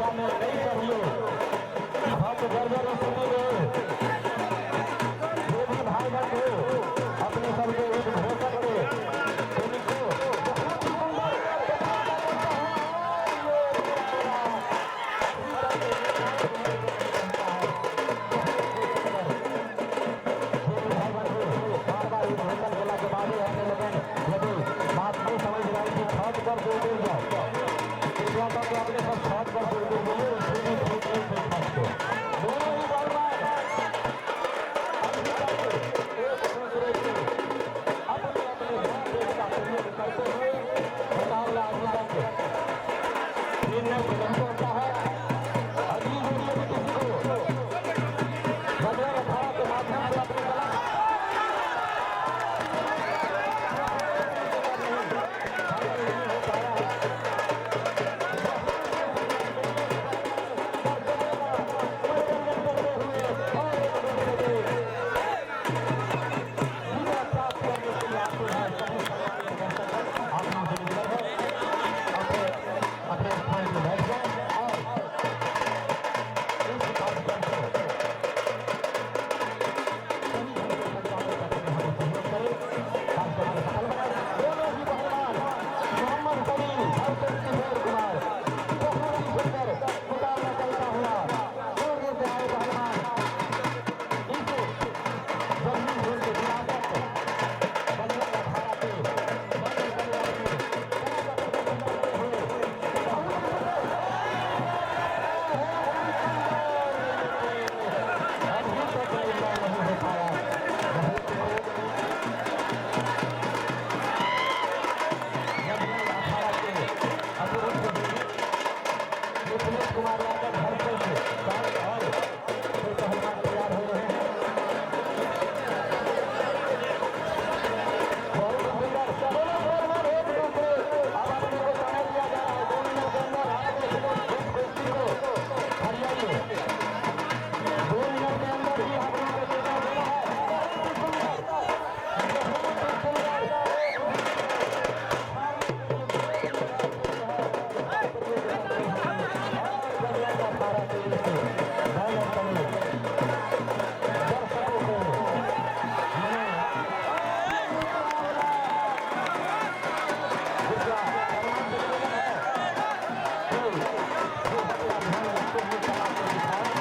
अखाड़ा में नहीं चाहिए। बहुत गड़बड़ स्थिति में जो भी भाई बंधु अपने सबके उद्घोषक के को बहुत ही सुंदर। बार बार उद्घोषण केला के बादे हमने लोगन यदि बात नहीं समझ रही कि छत पर से उतर जाओ, कृपया करके अपने सब छत पर से उतर जाइए। फिर भी ठीक नहीं थे छत को। दोनों ही पहलवान अभी तक एक दूसरे की अपने अपने दांव का प्रयोग करते हुए मुकाबला अभी तक निर्णय नहीं पहुंचा है। अगली जोड़ी यदि किसी को बजरंग अखाड़ा के माध्यम से अपनी कला नहीं हो पाया है। करते हुए और एक दूसरे के विजय प्राप्त करने के लिए आते हैं। सभी सम्मानित दर्शक, आप लोगों से निवेदन है, अपने अपने स्थान पर बैठ जाएं और इस कार्यक्रम को सही ढंग से संचालन करने में हमें सहयोग करें, कार्यक्रम को सफल बनाएं। दोनों ही पहलवान मोहम्मद सलीम वर्सेस किशोर कुमार, बहुत ही सुंदर मुकाबला चलता हुआ। दूर दूर से आए पहलवान इस जमीन झोल के विरासत बजरंग अखाड़ा के बड़े परिवार में कला का प्रदर्शन करते हुए बहुत सुंदर। अभी तक निर्णय नहीं हो पाया। बहुत खूब। बजरंग अखाड़ा के अतिरिक्त मिथिलेश कुमार यादव हरपुर से और फिर पहलवान तैयार हो रहे हैं। बहुत सुंदर। दोनों पहलवान एक दूसरे, अब अपने को समय दिया जा रहा है। 2 मिनट के अंदर आप इस कुश्ती को हरियाइए। 2 मिनट के अंदर ही आप लोगों को निर्णय देना है। बहुत ही सुंदर, बहुत ही सुंदर। बजरंग अखाड़ा के बैनर तले दर्शकों को मैंने कृपया भगवान से निवेदन है कि सेहत का ध्यान रखते हुए कला को दिखाएं।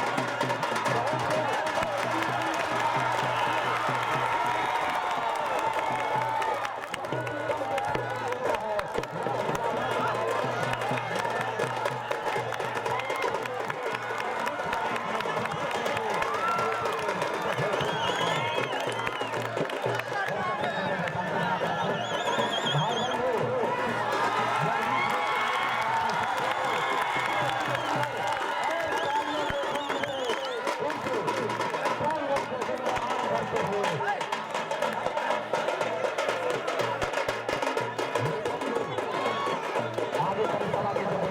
बहुत भाई बंधु। करते हुए आगे परिसरा के जी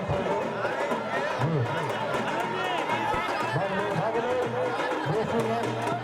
भगले भगले रेसिंग।